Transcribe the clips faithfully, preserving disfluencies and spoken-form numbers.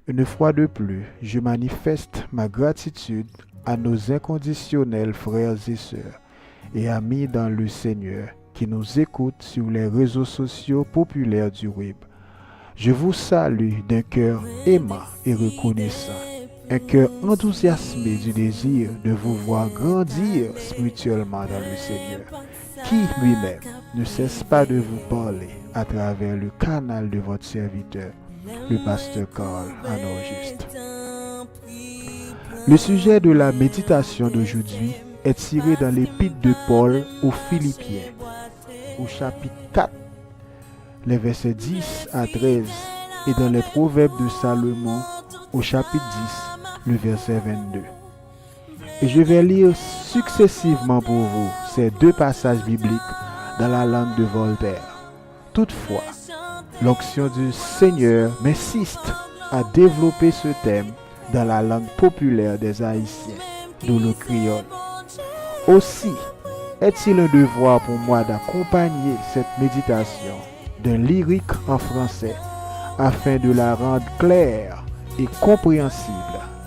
Une fois de plus, je manifeste ma gratitude à nos inconditionnels frères et sœurs et amis dans le Seigneur qui nous écoutent sur les réseaux sociaux populaires du web. Je vous salue d'un cœur aimant et reconnaissant, un cœur enthousiasmé du désir de vous voir grandir spirituellement dans le Seigneur, qui lui-même ne cesse pas de vous parler à travers le canal de votre serviteur, le pasteur Carl Anorjuste. Le sujet de la méditation d'aujourd'hui est tiré dans l'épître de Paul aux Philippiens, au chapitre quatre, les versets dix à treize, et dans les Proverbes de Salomon, au chapitre dix, le verset vingt-deux. Et je vais lire successivement pour vous ces deux passages bibliques dans la langue de Voltaire. Toutefois, l'onction du Seigneur m'insiste à développer ce thème dans la langue populaire des Haïtiens, d'où le créole. Aussi, est-il un devoir pour moi d'accompagner cette méditation d'un lyrique en français afin de la rendre claire et compréhensible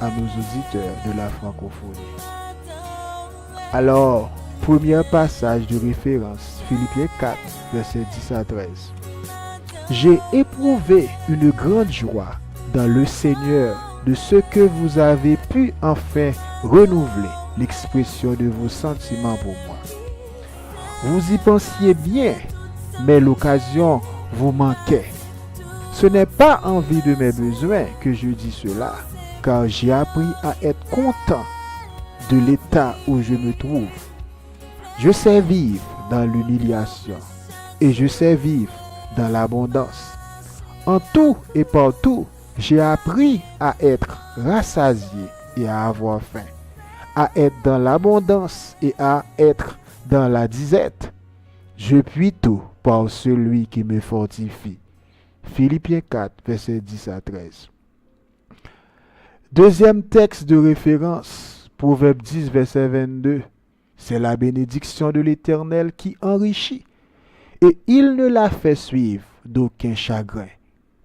à nos auditeurs de la francophonie. Alors, premier passage de référence, Philippiens quatre, versets dix à treize. J'ai éprouvé une grande joie dans le Seigneur de ce que vous avez pu enfin renouveler l'expression de vos sentiments pour moi. Vous y pensiez bien, mais l'occasion vous manquait. Ce n'est pas en vue de mes besoins que je dis cela, car j'ai appris à être content de l'état où je me trouve. Je sais vivre dans l'humiliation et je sais vivre dans l'abondance. En tout et partout, j'ai appris à être rassasié et à avoir faim, à être dans l'abondance et à être dans la disette. Je puis tout par celui qui me fortifie. Philippiens quatre, versets dix à treize. Deuxième texte de référence, Proverbe dix, verset vingt-deux. C'est la bénédiction de l'Éternel qui enrichit, et il ne la fait suivre d'aucun chagrin.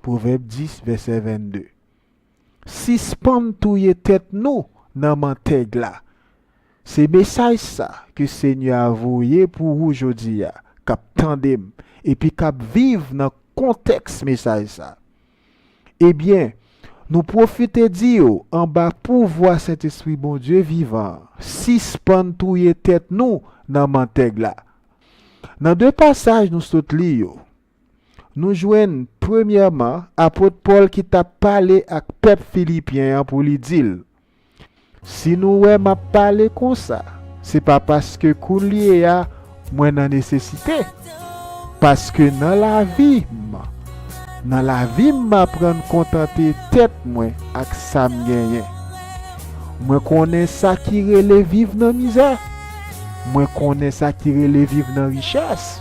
Proverbe dix, verset vingt-deux. Sispann touye tèt nou nan mantèg la. Se mesaj sa ke Senyè a voye pou ou jodi a, k ap tande m, epi k ap viv nan kontèks mesaj sa. Ebyen, nou pwofite di yo anba pouvwa Sentespri Bondye vivan an, sispann touye tèt nou nan mantèg la. Nan de pasaj nou sot li yo, nou jwenn, premyèman, apot Pòl ki t ap pale ak pèp filipyen an pou li di l, "Si nou wè m ap pale konsa, se pa paske koulye a mwen nan nesesite. Paske nan lavi m, nan lavi m, m aprann kontante tèt mwen ak sa m genyen. Mwen konnen sa ki rele viv nan mizè. Mwen konnen sa ki rele viv nan richès.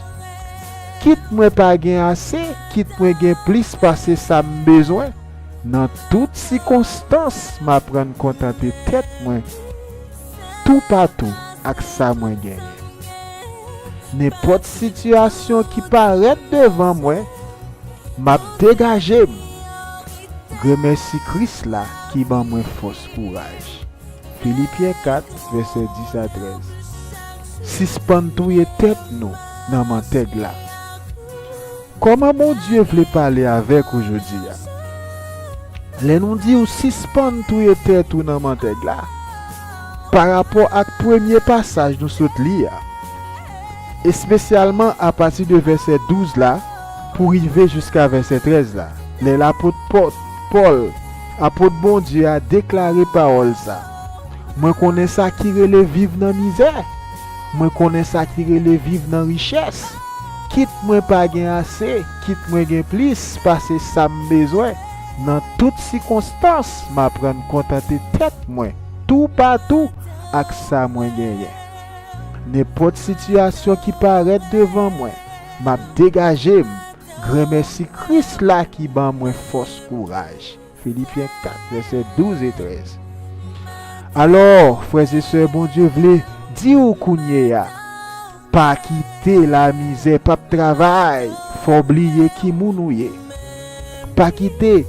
Kit mwen pa gen ase, kit mwen gen plis pase sa m bezwen, nan tout sikonstans, m aprann kontante tèt mwen toupatou ak sa mwen genyen. Nenpòt sitiyasyon ki parèt devan mwen, m ap degaje m. Granmèsi Kris la ki ban mwen fòs kouraj." Filipyen kat, vèsè dis a trèz. Sispann touye tèt nou nan mantèg la. Kòman Bondye vle pale avèk ou jodi a? Lè nou di w sispann touye tèt ou nan mantèg la, parapò ak premye pasaj nou sot li a, espesyalman apati de vèsè douz la pou rive jiska vèsè trèz la, lè lapot Pò-, Pòl, apot Bondye a, deklare pawòl sa, "Mwen konnen sa ki rele viv nan mizè. Mwen konnen sa ki rele viv nan richès. Kit mwen pa gen ase, kit mwen gen plis pase sa m bezwen, nan tout sikonstans, m aprann kontante tèt mwen toupatou ak sa mwen genyen. Nenpòt sitiyasyon ki parèt devan mwen, m ap degaje m, granmèsi Kris la ki ban mwen fòs kouraj." Filipyen kat, vèsè douz e trèz. Alò, frè e sè, Bondye vle di w kounye a, pa kite lamizè p ap travay fè w bliye ki moun ou ye. Pa kite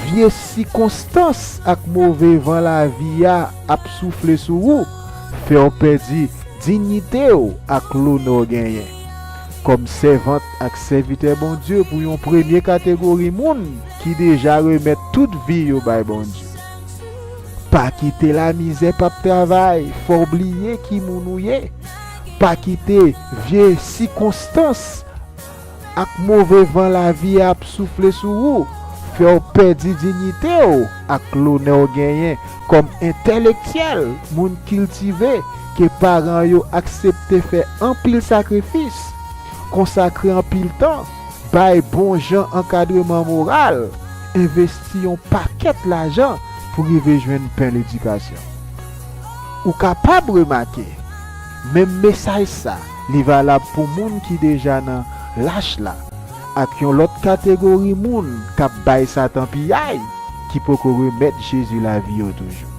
vye sikonstans ak move van lavi a ap soufle sou ou fè w pèdi diyite w ak lonè w genyen. Kòm sèvant ak sèvitè Bondye pou yon premye kategori moun ki deja remèt tout vi yo bay Bondye. Pa kite lamizè p ap travay fè w bliye ki moun ou ye. Pa kite vye sikonstans ak move van lavi a ap soufle sou ou fè w pèdi diyite w ak lonè w genyen kòm entèlektyèl, moun kiltive, ke paran yo aksepte fè anpil sakrifis, konsakre anpil tan, bay bon jan ankadreman moral, envesti yon pakèt lajan pou rive jwenn pen ledikasyon. Ou kapab remake, menm mesaj sa, li valab pou moun ki deja nan lach la, ak yon lòt kategori moun k ap bay Satan piyay, ki poko remèt Jezi lavi yo toujou.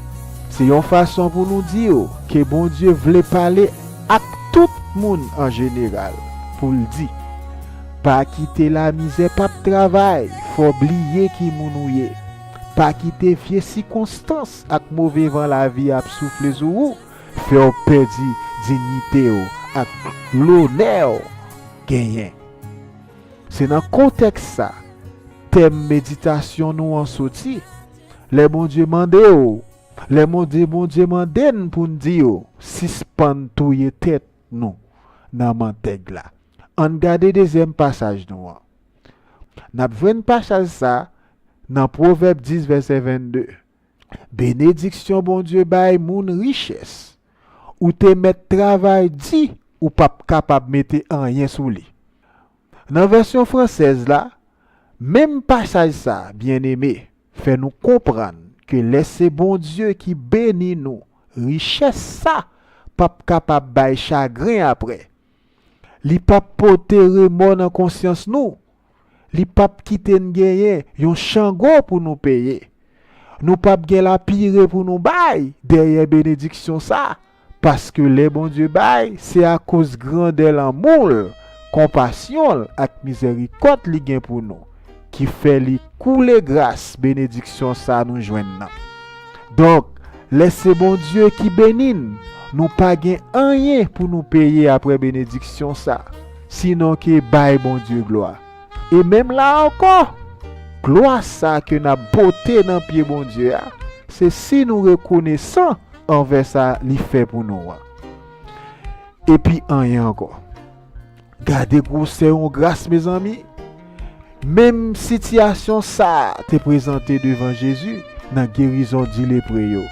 Se yon fason pou nou di yo ke Bondye vle pale ak tout moun an jeneral, pou l di, pa kite lamizè p ap travay fè w bliye ki moun ou ye. Pa kite vye sikonstans ak move van lavi ap soufle sou ou fè w pèdi diyite w ak lonè w genyen. Se nan kontèks sa tèm meditasyon nou an soti. Lè Bondye mande w, lè Bondye, Bondye mande n pou n di yo, sispann touye tèt nou nan mantèg la. Ann gade dezyèm pasaj nou an. N ap jwenn pasaj sa nan Pwovèb dis, vèsè vennde. Benediksyon Bondye bay moun richès. Ou te mèt travay di, ou p ap kapab mete anyen sou li. Nan vèsyon fransèz la, menm pasaj sa, byeneme, fè nou konprann ke lè se Bondye ki beni nou, richès sa p ap kapab bay chagren apre. Li p ap pote remò nan konsyans nou. Li p ap kite n genyen yon chango pou nou peye. Nou p ap gen lapire pou nou bay dèyè benediksyon sa, paske lè Bondye bay, se akoz grandè lanmou l, konpasyon l ak mizèrikòd li gen pou nou ki fè li koule gras benediksyon sa nou jwenn nan. Donk, lè se Bondye ki beni n, nou pa gen anyen pou nou peye apre benediksyon sa, sinon ke bay Bondye glwa. E menm la ankò, glwa sa ke n ap pote nan pye Bondye a, se si nou rekonesan anvè sa li fè pou nou an. Epi anyen ankò. Gade gwosè yon gras, mezanmi! Menm sitiyasyon sa a te prezante devan Jezi nan gerizon di lepre yo.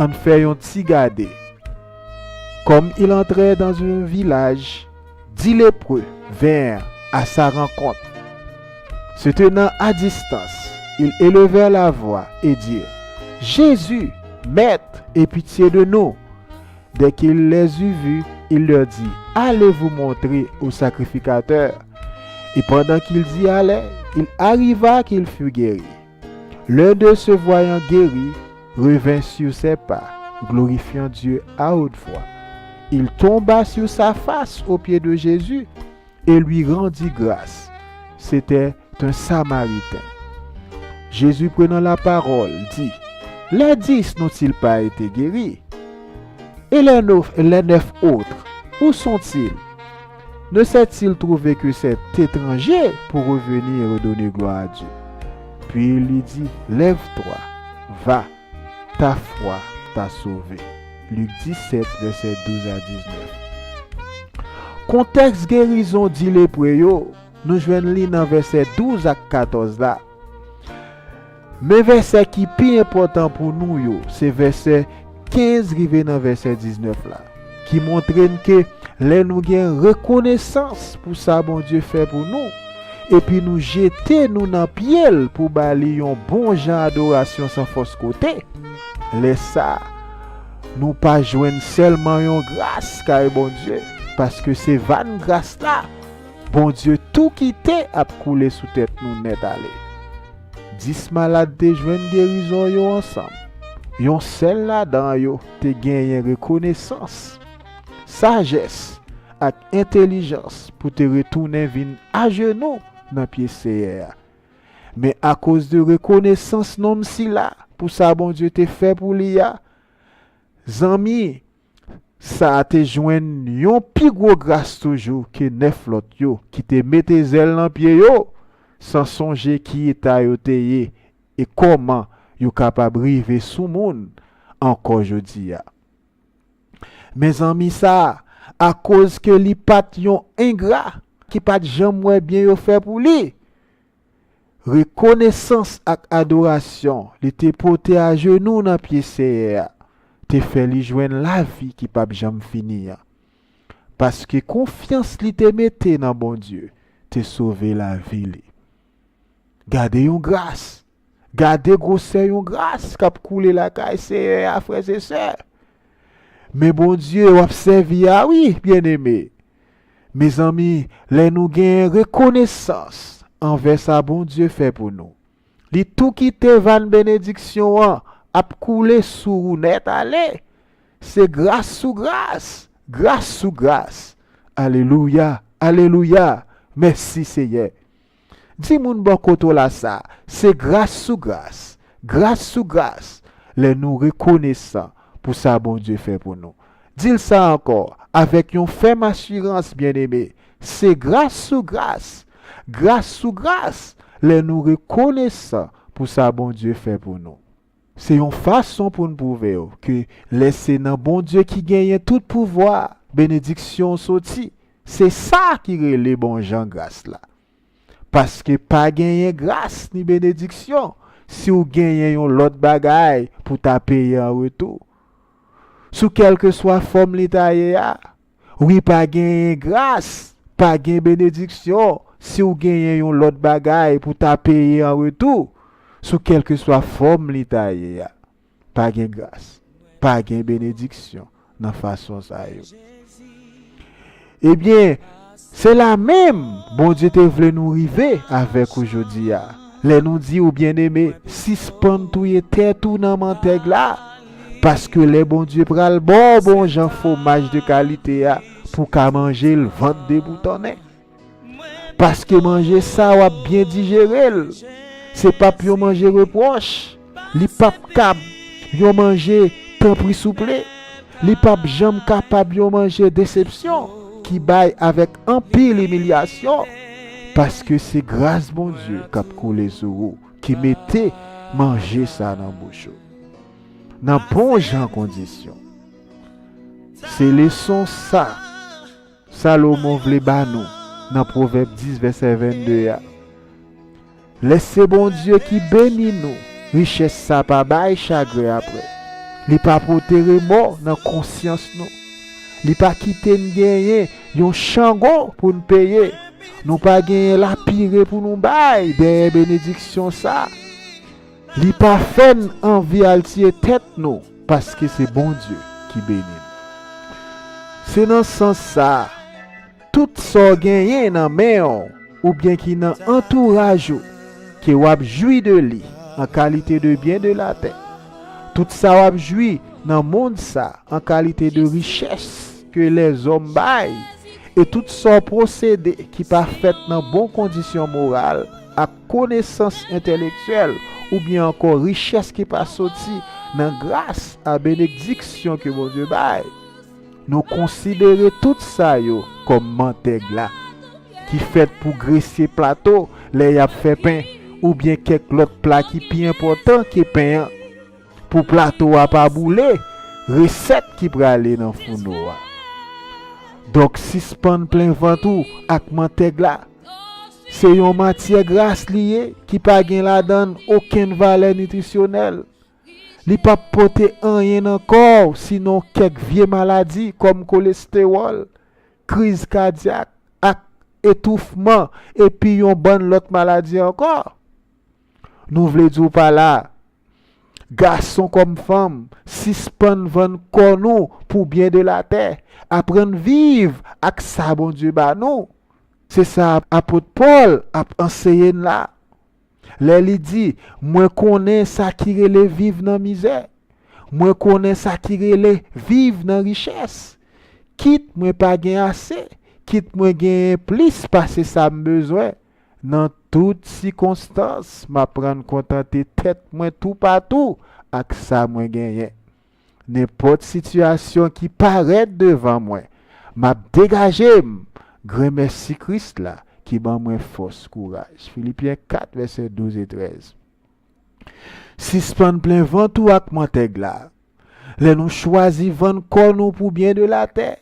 Ann fè yon ti gade. Comme il entrait dans un village, dix lépreux vinrent à sa rencontre. Se tenant à distance, ils élevèrent la voix et dirent, Jésus, Maître, aie pitié de nous. Dès qu'il les eut vus, il leur dit, Allez vous montrer au sacrificateur. Et pendant qu'ils y allaient, il arriva qu'il fut guéri. L'un d'eux, se voyant guéri, revint sur ses pas, glorifiant Dieu à haute voix. Il tomba sur sa face aux pieds de Jésus et lui rendit grâce. C'était un Samaritain. Jésus, prenant la parole, dit, Les dix n'ont-ils pas été guéris? Et les neuf, les neuf autres, où sont-ils? Ne s'est-il trouvé que cet étranger pour revenir et redonner gloire à Dieu? Puis il lui dit, Lève-toi, va, ta foi t'a sauvé. Lik disèt, vèsè douz a diznèf. Kontèks gerizon di lepre yo, nou jwenn li nan vèsè douz ak katòz la. Men vèsè ki pi enpòtan pou nou yo, se vèsè kenz rive nan vèsè diznèf la, ki montre n ke lè nou gen rekonesans pou sa Bondye fè pou nou, epi nou jete nou nan pye l pou ba li yon bon jan adorasyon san fòs kote, lè sa a, nou pa jwenn sèlman yon gras kay Bondye, paske se van gras la, Bondye tou kite ap koule sou tèt nou nèt ale. Dis malad te jwenn gerizon yo ansanm. Yon sèl ladan yo te genyen rekonesans, sajès ak entèlijans pou te retounen vin ajenou nan pye Seyè a. Men akoz de rekonesans nonm sila pou sa Bondye te fè pou li a, zanmi, sa a te jwenn yon pi gwo gras toujou ke nèf lòt yo ki te mete zèl nan pye yo, san sonje ki eta yo te ye e kòman yo kapab rive sou moun ankò jodi a. Men zanmi sa a, akoz ke li pa t yon engra ki pa t janm wè byen yo fè pou li, rekonesans ak adorasyon li te pote ajenou nan pye Seyè a te fè li jwenn lavi ki p ap janm fini an. Paske konfyans li te mete nan Bondye te sove lavi li. Gade yon gras! Gade gwosè yon gras k ap koule lakay Seyè a, frè e sè! Men Bondye w ap sèvi a, wi, byeneme. Mezanmi, lè nou gen rekonesans anvè sa Bondye fè pou nou, li tou kite vàn benediksyon an ap koule sou ou nèt ale. Se gras sou gras, gras sou gras. Alelouya, alelouya. Mèsi, Seyè. Di moun bò kote w la sa, se gras sou gras, gras sou gras, lè nou rekonesan pou sa Bondye fè pou nou. Di l sa ankò, avèk yon fèm asirans, byeneme, se gras sou gras, gras sou gras, lè nou rekonesan pou sa Bondye fè pou nou. Se yon fason pou n pwouve w ke lè se nan Bondye ki genyen tout pouvwa, benediksyon soti. Se sa ki rele bon jan gras la. Paske pa genyen gras ni benediksyon si w genyen yon lòt bagay pou ta peye an retou. Sou kèlkeswa fòm li ta ye a, wi, pa genyen gras, pa gen benediksyon si w genyen yon lòt bagay pou ta peye an retou. Sou kèlkeswa fòm li ta ye a, pa gen gras, pa gen benediksyon nan fason sa yo. Ebyen, se la menm Bondye te vle nou rive avèk ou jodi a. Lè nou di ou, byeneme, sispann touye tèt ou nan mantèg la, paske lè Bondye pral ba w bon jan fwomaj de kalite a pou w ka manje l, vant deboutonnen. Paske manje sa w ap byen dijere l. Se p ap yon manje repwòch. Li p ap kab yon manje tanpri souple. Li p ap janm kapab yon manje desepsyon ki bay avèk anpil imilyasyon. Paske se gras Bondye k ap koule sou ou ki mete manje sa nan bouch ou. Nan bon jan kondisyon. Se leson sa Salomon vle ba nou nan Pwovèb dis vèsè vennde a. Lè se Bondye ki beni nou, richès sa pa bay chagren apre. Li pa pote remò nan konsyans nou. Li pa kite n genyen yon chango pou n peye. Nou pa genyen lapire pou nou bay dèyè benediksyon sa. Li pa fè n anvi al tiye tèt nou, paske se Bondye ki beni n. Se nan sans sa a, tout sa w genyen nan men w oubyen ki nan antouraj ou, ke w ap jwi de li an kalite de byen de latè, tout sa w ap jwi nan mond sa an kalite de richès ke lèzòm bay, e tout sa w posede ki pa fèt nan bon kondisyon moral ak konesans entèlektyèl, oubyen ankò richès ki pa soti nan gras a benediksyon ke Bondye bay. Nou konsidere tout sa yo kòm mantèg la, ki fèt pou gresye plato lè y ap fè pen, oubyen kèk lòt pla ki pi enpòtan ke pen an. Pou plato a pa boule, resèt ki prale nan founo a. Donk, sispann plen vant ou ak mantèg la. Se yon matyè gras li ye ki pa gen ladan l okenn valè nitrisyonèl. Li p ap pote anyen nan kò w sinon kèk vye maladi kòm kolestewòl, kriz kadyak ak etoufman epi yon bann lòt maladi ankò. Nou vle di w pa la, gason kòm fanm, sispann vann kò nou pou byen de latè. Aprann viv ak sa Bondye ba nou. Se sa apot Pòl ap anseye n la. Lè li di, mwen konnen sa ki rele viv nan mizè. Mwen konnen sa ki rele viv nan richès. Kit mwen pa gen ase, kit mwen genyen plis pase sa m bezwen, nan tout sikonstans, m ap rann kontante tèt mwen toupatou ak sa mwen genyen. Nenpòt sitiyasyon ki parèt devan mwen, m ap degaje m, granmèsi Kris la ki ban mwen fòs, kouraj. Filipyen kat, vèsè douz e trèz. Sispann plen vant ou ak mantèg la. Lè nou chwazi vann kò nou pou byen de latè,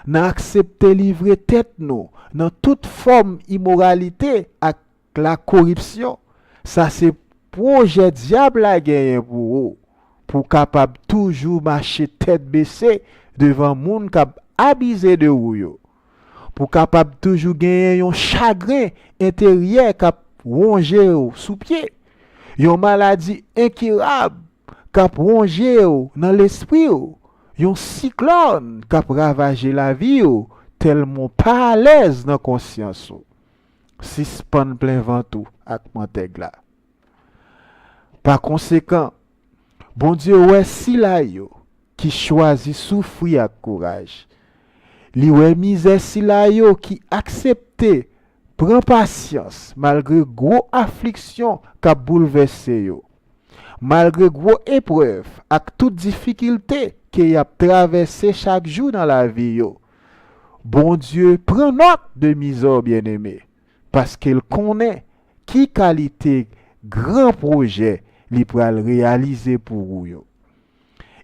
nan aksepte livre tèt nou nan tout fòm imoralite ak lakoripsyon, sa se pwojè dyab la genyen pou ou, pou w kapab toujou mache tèt bese devan moun k ap abize de ou yo, pou w kapab toujou genyen yon chagren enteryè k ap wonje w sou pye, yon maladi enkirab k ap wonje w nan lespri w, yon siklòn k ap ravaje lavi w, tèlman w pa alèz nan konsyans ou. Sispann plen vant ou ak mantèg la. Pa konsekan, Bondye wè sila yo ki chwazi soufri ak kouraj. Li wè mizè sila yo ki aksepte pran pasyans malgre gwo afliksyon k ap boulvèse yo. Malgre gwo eprèv ak tout difikilte ke y ap travèse chak jou nan lavi yo, Bondye pran nòt de mizè w, byeneme, paske l konnen ki kalite gran pwojè li pral reyalize pou ou yo.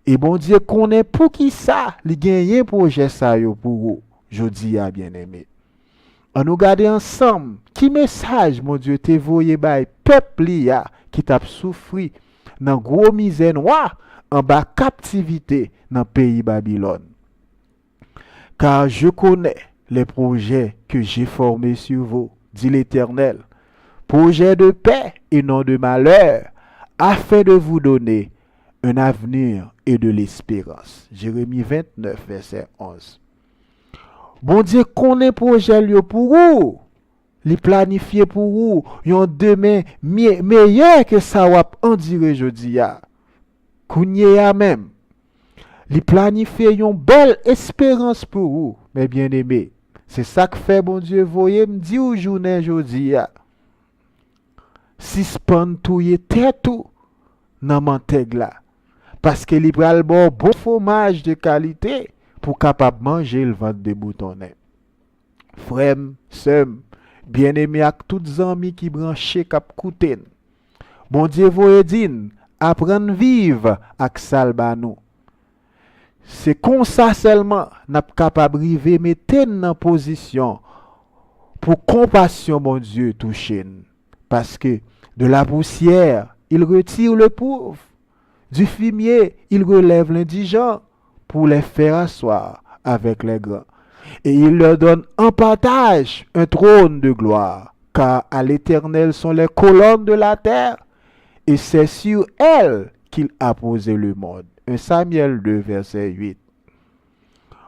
E Bondye konnen poukisa li genyen pwojè sa yo pou ou jodi a, byeneme. Ann nou gade ansanm ki mesaj Bondye te voye bay pèp li a ki t ap soufri nan gwo mizè nwa anba kaptivite nan peyi Babilòn. Car je connais les projets que j'ai formés sur vous, dit l'Éternel, projets de paix et non de malheur, afin de vous donner un avenir et de l'espérance. Jeremi vennèf, vèsè onz. Bondye konnen pwojè l yo pou ou. Li planifye pou ou yon demen mye- meyè ke sa w ap andire jodi a. Kounye a menm, li planifye yon bèl esperans pou ou, men byeneme. Se sa k fè Bondye voye m di w jounen jodi a. Sispann touye tèt ou nan mantèg la, paske li pral ba w bon fwomaj de kalite pou w kapab manje l vant deboutonnen. Frè m, sè m, byeneme ak tout zanmi ki branche k ap koute n, Bondye voye di n, aprann viv ak sa l ba nou. Se konsa sèlman n ap kapab rive mete n nan pozisyon pou konpasyon Bondye touche n. Parce que de la poussière, il retire le pauvre. Du fumier, il relève l'indigent pour les faire asseoir avec les grands. Et il leur donne en partage un trône de gloire, car à l'Éternel sont les colonnes de la terre, et c'est sur elles qu'il a posé le monde. Un Samuel deux, verset huit.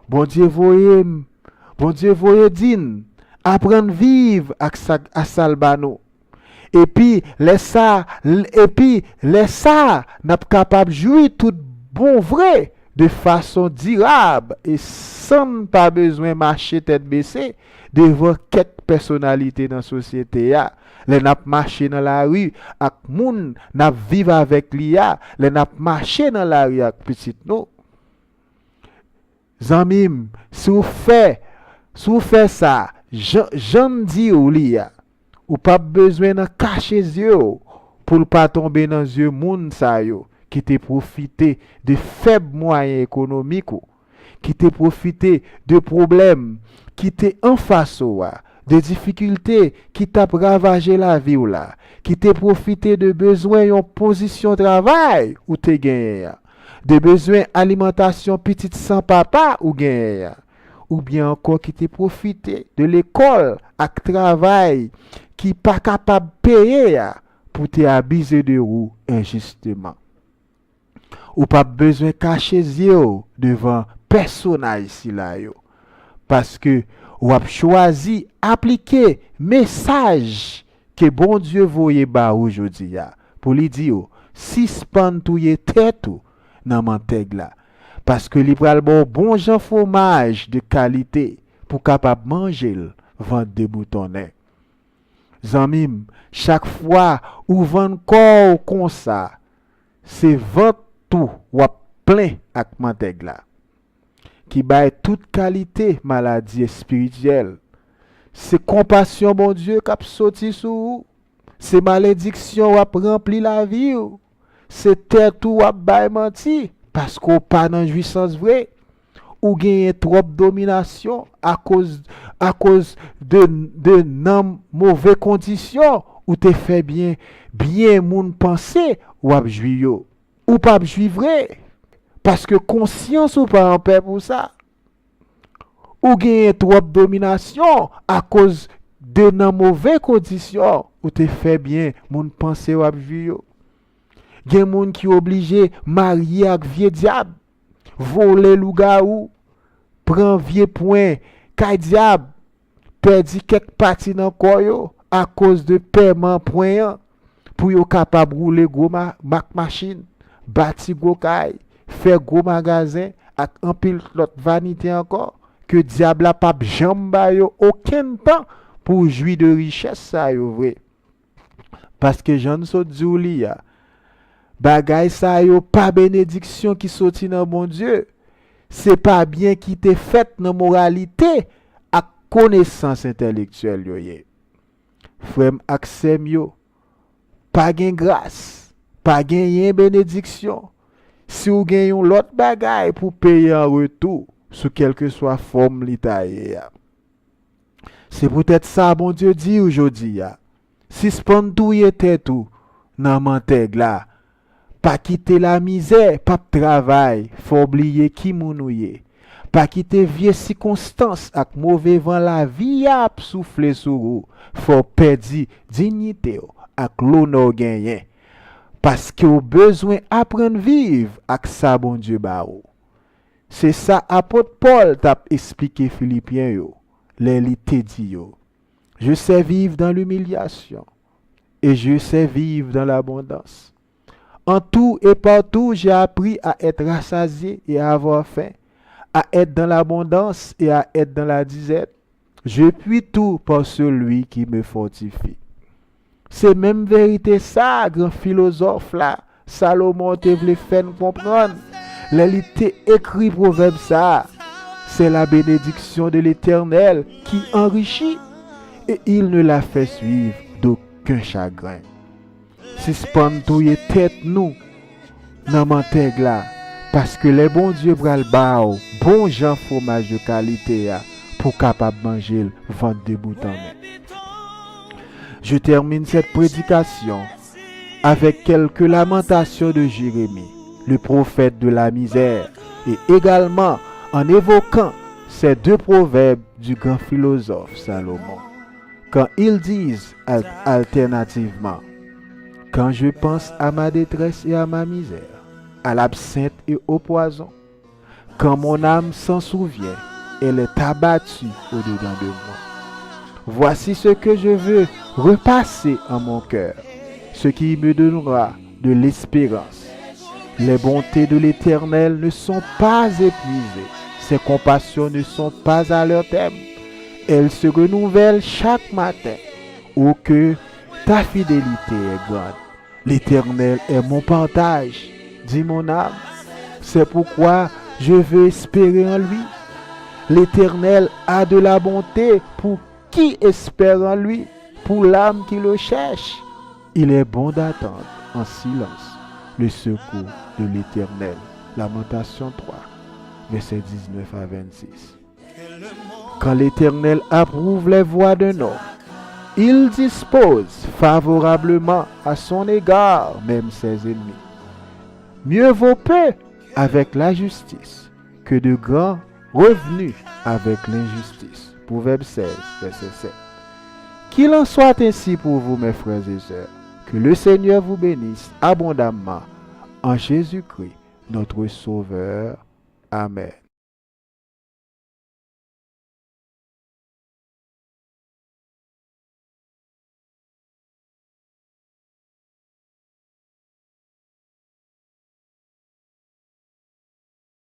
Bondye voye m, Bondye voye di n, aprann viv ak sa, ak sa l ba nou. Epi lè sa, l- epi lè sa, n ap kapab jwi tout bon vre de fason dirab e san n pa bezwen mache tèt bese devan kèk pèsonalite nan sosyete a. Lè n ap mache nan lari ak moun n ap viv avèk li a, lè n ap mache nan lari ak pitit nou. Zanmi m, si w fè, si w fè sa, jan, jan m di w li a, ou p ap bezwen nan kache zye w pou l pa tonbe nan zye moun sa yo ki te pwofite de fèb mwayen ekonomik ou, ki te pwofite de pwoblèm ki te anfas ou a, de difikilte ki t ap ravaje lavi w la, ki te pwofite de bezwen yon pozisyon travay ou te genyen an, de bezwen alimantasyon pitit san papa ou genyen an, oubyen ankò ki te pwofite de lekòl ak travay ki pa kapab peye a pou te abize de ou enjisteman. Ou p ap bezwen kache zye w devan pèsonaj sila yo, paske w ap chwazi aplike mesaj ke Bondye voye ba ou jodi a, pou li di w, sispann touye tèt ou nan mantèg la, paske li pral ba w bon jan fwomaj de kalite pou w kapab manje l vant deboutonnen. Zanmi m, chak fwa ou vann kò w konsa, se vant ou w ap plen ak mantèg la, ki bay tout kalite maladi espirityèl. Se konpasyon Bondye k ap soti sou ou. Se malediksyon w ap ranpli lavi w. Se tèt ou w ap bay manti, paske w pa nan jwisans vre. Ou genyen twòp dominasyon akoz, akoz de, de nan move kondisyon ou te fè byen, byen moun panse w ap jwi yo. Ou p ap jwi vre, paske konsyans ou pa anpè pou sa. Ou genyen twòp dominasyon akoz de nan move kondisyon ou te fè byen moun panse w ap jwi yo. Gen moun ki oblije marye ak vye dyab, vole lougawou, pran vye pwen kay dyab, pèdi kèk pati nan kò yo akoz de pèman pwen an, pou yo kapab woule gwo ma-, mak machin, bati gwo kay, fè gwo magazen ak anpil lòt vanite ankò, ke dyab la p ap janm ba yo okenn tan pou jwi de richès sa yo vre. Paske jan n sot di w li a, bagay sa yo pa benediksyon ki soti nan Bondye, se pa byen ki te fèt nan moralite ak konesans entèlektyèl yo ye. Frè m ak sè m yo, pa gen gras, pa genyen benediksyon si w gen yon lòt bagay pou peye an retou sou kèlkeswa fòm li ta ye a. Se poutèt sa Bondye di w jodi a, sispann touye tèt ou nan mantèg la. Pa kite lamizè p ap travay fè w bliye ki moun ou ye. Pa kite vye sikonstans ak move van lavi a ap soufle sou ou fè w pèdi diyite w ak lonè w genyen. Paske w bezwen aprann viv ak sa Bondye ba ou. Se sa apot Pòl t ap esplike Filipyen yo lè li te di yo, Je sais vivre dans l'humiliation et je sais vivre dans l'abondance. En tout et partout, j'ai appris à être rassasié et à avoir faim, à être dans l'abondance et à être dans la disette. Je puis tout par celui qui me fortifie. Se menm verite sa a gran filozòf la, Salomon, te vle fè n konprann lè li te ekri pwovèb sa a, C'est la bénédiction de l'Éternel qui enrichit, et il ne la fait suivre d'aucun chagrin. Sispann touye tèt nou nan mantèg la, paske lè Bondye pral ba w bon jan fwomaj de kalite a pou w kapab manje l vant debout anmè. Je termine cette prédication avec quelques lamentations de Jérémie, le prophète de la misère, et également en évoquant ces deux proverbes du grand philosophe Salomon. Quand ils disent al-, alternativement, Quand je pense à ma détresse et à ma misère, à l'absinthe et au poison, quand mon âme s'en souvient, elle est abattue au-dedans de moi. Voici ce que je veux repasser en mon cœur, ce qui me donnera de l'espérance. Les bontés de l'Éternel ne sont pas épuisées, ses compassions ne sont pas à leur terme. Elles se renouvellent chaque matin. Oh, que ta fidélité est grande. L'Éternel est mon partage, dit mon âme. C'est pourquoi je veux espérer en lui. L'Éternel a de la bonté pour qui espère en lui, pour l'âme qui le cherche. Il est bon d'attendre en silence le secours de l'Éternel. Lamentations trois, versets dix-neuf à vingt-six. Quand l'Éternel approuve les voies d'un homme, il dispose favorablement à son égard même ses ennemis. Mieux vaut peu avec la justice que de grands revenus avec l'injustice. Proverbe seize, verset sept. Qu'il en soit ainsi pour vous, mes frères et sœurs. Que le Seigneur vous bénisse abondamment en Jésus-Christ, notre Sauveur. Amèn.